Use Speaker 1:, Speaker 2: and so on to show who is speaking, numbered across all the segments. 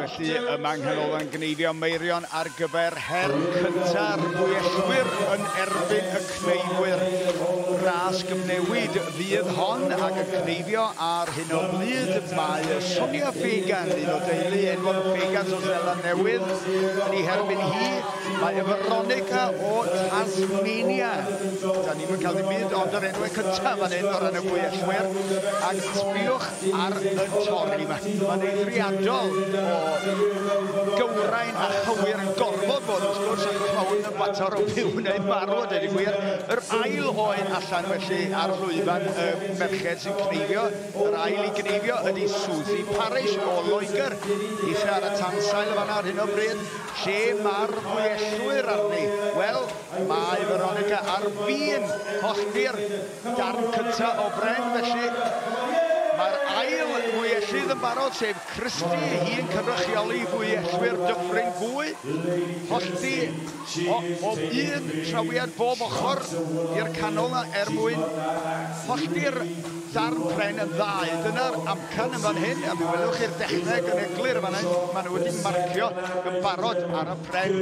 Speaker 1: Felly yma yng Nghanolfan Gneifio Meirion ar gyfer her cynta'r bwyellwyr yn erbyn y cneifwyr. Ras gyfnewid fydd hon ac yn cneifio ar hyn o bryd mae Sonia Fagan, un o deulu enwog Fagans o Seland Newydd. Yn ei herbyn hi mae Veronica o Tasmania. Da ni'n cael ddim byd ond yr enwau cyntaf fan hyn o ran y bwyellwyr. Ac sbiwch ar y torri yma. Mae'n eithriadol o gywrain a chywir yn gorfod bod, wrth gwrs, achos mae hwn yn fater o fyw neu marw, a dweud y gwir. Yr ail oen allan felly ar llwyfan y merched sy'n cneifio, yr ail i gneifio ydy Suzy Parish o Loegr. Eitha ar y tansail yn fan'na ar hyn o bryd. Lle mae'r bwyellwyr arni? Wel, mae Veronica ar fin hollti'r darn cyntaf o bren, felly mae'r ail fwyellydd yn barod, sef Christy, hi'n cynrychioli fwyellwyr Dyffryn Gwy. Hollti o un trawiad bob ochr i'r canol na er mwyn hollti'r darn pren yn ddau. Dyna'r amcan yn fan hyn, a mi welwch chi'r dechneg yn eglur fan hyn. Maen nhw wedi marcio yn barod ar y pren.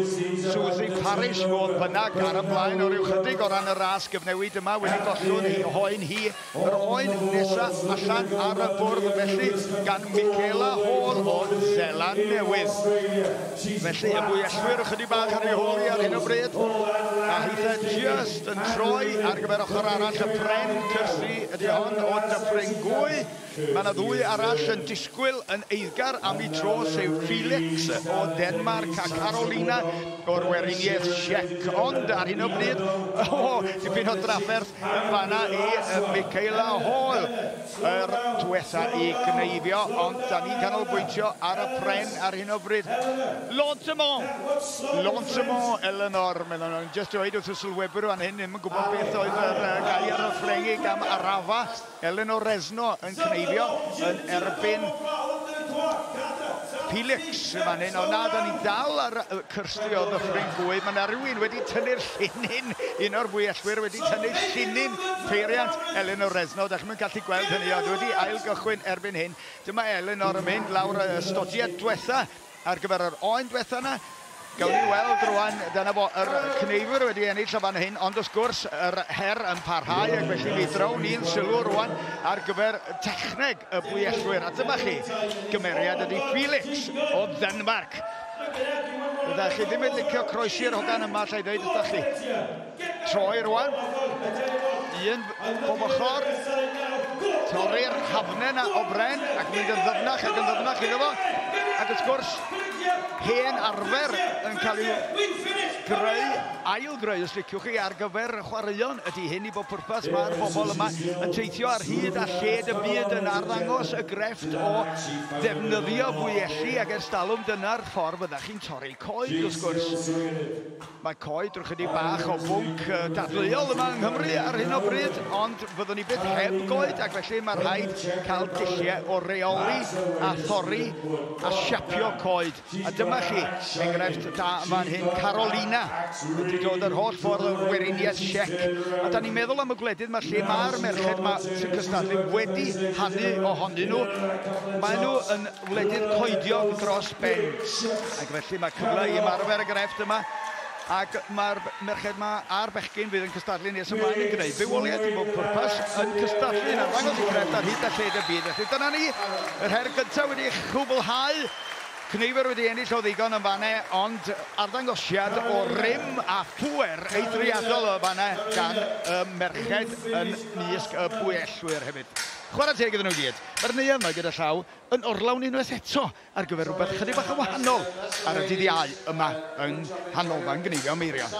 Speaker 1: Suzy Parish fodd bynnag ar y blaen o ryw chydig o ran y ras gyfnewid yma, wedi gollwng hi oen hi. Yr oen nesaf allan ar y bwrdd felly gan Michaela Hall o Seland Newydd. Felly y bwyellwyr ychydig bach ar ei hôl hi ar hyn o bryd, a hitha just yn troi ar gyfer ochr arall y pren. Kirsty ydy hon o Dyffryn Gwy. Mae yna ddwy arall yn disgwyl yn eiddgar am ei tro, sef Felix o Denmark a Carolina o'r Weriniaeth Siec. Ond ar hyn o bryd, dipyn o drafferth yn fanna i Michaela Hall, yr diwetha i gneifio, ond da ni'n canolbwyntio ar y pren ar hyn o bryd. Lentement, lentement, Eleanor, meddwl nhw'n just dweud wrth y sylwebwyr fan hyn, ddim yn gwybod beth oedd yr gair y Ffrengig am arafa. Eleanor Resno yn cneifio yn erbyn Felix yn fan hyn. O na, da ni dal ar Kirsty o Ddyffryn Gwy. Mae yna rhywun wedi tynnu'r llinyn, un o'r bwyellwyr wedi tynnu llinyn peiriant Eleanor Resno. Da chi'n gallu gweld hynny, ond wedi ail gychwyn erbyn hyn. Dyma Eleanor yn mynd lawr y stodiad diwetha ar gyfer yr oen diwetha yna. Gawn ni weld rwan, dyna fo, yr cneifwyr wedi ennill o fan hyn, ond wrth gwrs yr her yn parhau, ac felly mi drown ni'n sylw rwan ar gyfer techneg y bwyellwyr. A dyma chi, gymeriad ydy Felix o Ddenmarc. Ydych chi ddim yn licio croesi'r hogan yma, allai dweud ydych chi. Troi rwan, un bob ochr, torri'r hafnen o bren, ac mynd yn ddyfnach ac yn ddyfnach iddo fo. Ac wrth gwrs, hen arfer yn cael ei greu, ail greu, os liciwch chi, ar gyfer chwaraeon ydy hyn i bob pwrpas. Mae'r bobl yma yn teithio ar hyd a lled y byd yn arddangos y grefft o ddefnyddio bwyelli, ac ers talwm dyna'r ffordd fyddech chi'n torri coed, wrth gwrs. Mae coed drwy chydig bach o bwnc dadleuol yma yng Nghymru ar hyn o bryd, ond fyddwn ni byth heb goed, ac felly mae rhaid cael dulliau o reoli a thorri a siapio coed. A dyma chi enghraifft da yma'n hyn, Carolina wedi dod yr holl ffordd o'r Weriniaeth Siec. A da ni'n meddwl am y gwledydd yma lle mae'r merched yma sy'n cystadlu wedi hanu ohonyn nhw. Maen nhw yn wledydd coediog dros ben. Ac felly mae cyfle i ymarfer y grefft yma. Ac mae'r merched yma a'r bechgyn fydd yn cystadlu nes ymlaen yn gwneud bywoliaeth i bob pwrpas yn cystadlu yn arddangos y grefft ar hyd a lled y byd. Felly dyna ni, yr her gyntaf wedi chwblhau. Cneifwyr wedi ennill o ddigon yn fanne, ond arddangosiad o rym a phŵer eithriadol o fanne gan y merched yn mysg y bwyellwyr hefyd. Chwarae teg iddyn nhw gyd. Mae'r neuadd yma gyda llaw yn orlawn unwaith eto ar gyfer rhywbeth chydig bach yn wahanol ar y dydd Iau yma yng Nghanolfan Gneifio Meirion.